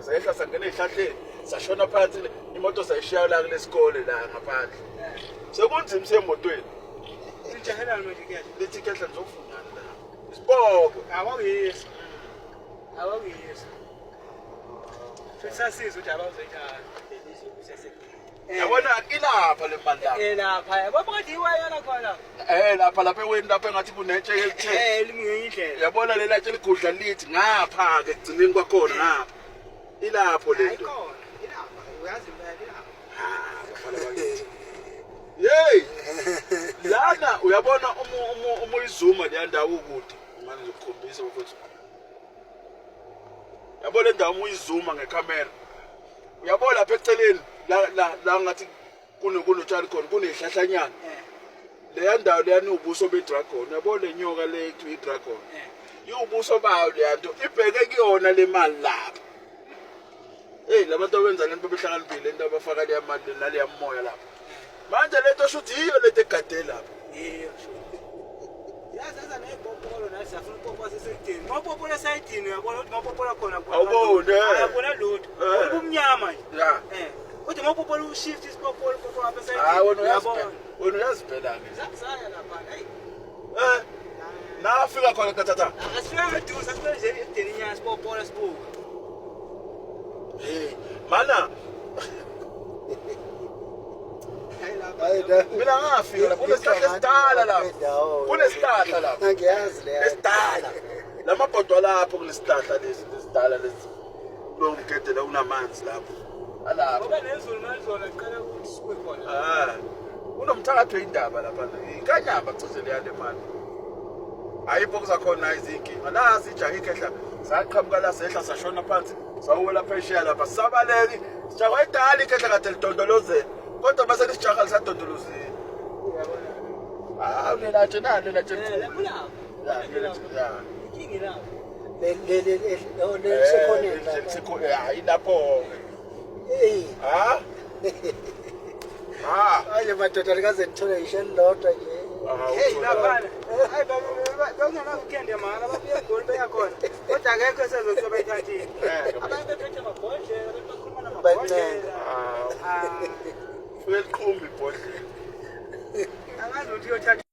Sehla sangena ey'hlahleni, sashona phansi imoto sayishiya la kulesikole la ngaphandle. Sekunzima semotweni. Lijahelani manje kuyasho. Lithi khehla ngizofunani la. Isipoko. Awakuyiso. Awakuyiso. Futhi sasiza ukuthi abazoyithatha. Yabona ilapha le mali lapha. Eh lapha. Yabo phakathi iwayana khona. Eh lapha lapha eweni lapha engathi kunetshe elithe. Eh limunye indlela. Yabona lela tshe ligudla lithi ngapha ke ekugcineni kwakhona ngapha. Ilapho le nto. Ayikhona. Ilapha. Uyazi impela ilapha. Ah, bafana bakithi. Hey! Lana uyabona uma uyizuma leya ndawo ukude. Manje ngizokukhombisa ukuthi Yabo le ndawo uma uyizuma ngekhamera. Uyabo lapha eceleni la la la ngathi kunotshani khona kunezihlahlanyana. Leya ndawo leyani ubuso bedragon. Uyabo le nyoka le ekuthiwa idragon. Iwubuso bayo leya nto ibheke kuyona le mali lapha. Hey labantu abenza lento behlakaniphile lento abafaka leya mali naleya moya lapha. Manje lento shuthi yiyo lento egade lapha. Yiyo shuthi. Yazi aza nezipopolo nathi safuna upopola sesayidini. Mawupopola esayidini uyabona ukuthi mawupopola khona Awuboni, eh. Awubona lutho. Eh. Ubumnyama nje. Ya. Eh. Kodwa mawupopola ushift isipopolo upopola apha esayidini. Hayi wena uyazibhela. Uyabona. Wena uyazibhela ke. Sasaya lapha. Hey. Eh. Nafika khona kathatha. Asifike eduze asifike nje ekudeni inyanga sipopola sibuka. Hey, mana Hayi lapha. Hayi, la- mina ngafika lapha kunesihlahla esidala lapha. Kunesihlahla lapha. Angiyazi leyo. Esidala. Lamabhodwa lapho kunesihlahla lesi esidala lesi. Lo mgede la unamanzi lapho. Alapho. Ngoba nezulu malizona liqala ukuthi sikuwe khona. Ah. Kunomthakathi wendaba lapha. Inkanyamba cishe leya le mali. Ayikho kuzakhona izinkinga. La sijahe ikhehla saqhamuka la sehla sashona phansi sawuwela phesheya lapha sabaleki. Sijaha idala ikhehla kade lidondolozela. Kodwa mase lisijaha lisadondolozile. Uyabona. Ah, unelatshe nalo lelatshe Eh, elikhulu. lapho Ya, lapho. lelatshe, ya. Inkinga lapho. Le lisekhoneni Eh, lapha. lisekhoneni. Ya, ilapho-ke. Eyi. Ha? Ha? Manje madoda likaze nithole ngisho elilodwa nje. Ah, Hey uthola. laphana. Hayi baba bekungena weekend yamahhala babuye eGoli beya khona. Kodwa akekho esezothiwa bayithathile. Ngeke. Abanye bephethe amabhodlela, abantu bakhuluma namabhodlela. Ah, Ah, Fike liqhumbe ibhodlela. angazi ukuthi uyothatha